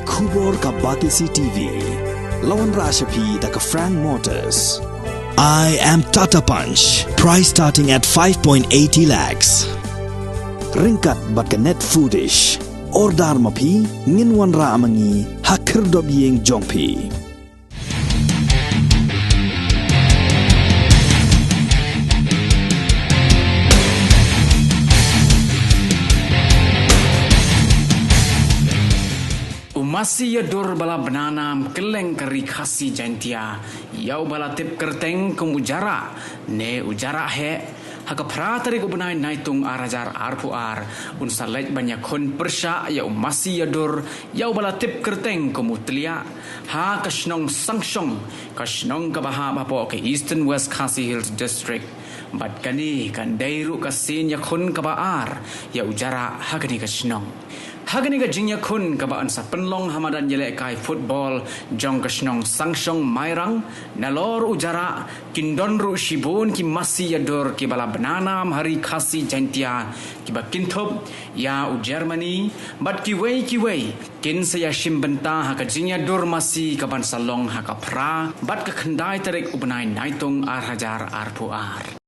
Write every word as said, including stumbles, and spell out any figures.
Khubor ka Batesi T V. La wanrah sha phi da ka Frank Motors. I am Tata Punch. Price starting at five point eighty lakhs. Ryngkat bad ka Net Foodish. Order ma phi, ngin wanrah ma ngi ha khyrdop ïing jong phi. U masi ïadur ba la bna nam kylleng ka Ri Khasi Jaintia, ïa uba la tip kyrteng kum u Jarrah ne u Jarrah heh, ha ka phra tarik u bnai Naitung ar hajar arphew ar, un sa leit ban ïakhun pyrshah ïa u masi ïadur ïa uba la tip kyrteng kum u Tliah, ha ka shnong Sangshong, ka shnong kaba hap hapoh ka Eastern West Khasi Hills District. Bad kane kan dei ruh ka sien ïakhun kaba ar ïa u Jarrah ha kane ka shnong. Ha kane ka jingïakhun kaba yn sa pynlong ha madan ïalehkai football jong ka shnong Sangshong Mairang, nalor u Jarrah, kin don ruh shibun ki masi ïadur kiba la bna nam ha Ri Khasi Jaintia, kiba kynthup ïa u Germany bad kiwei kiwei. Kin sa ïashim bynta ha ka jingïadur masi kaban sa long ha ka phra bad ka khyndai tarik u bnai Naitung ar hajar arphew ar.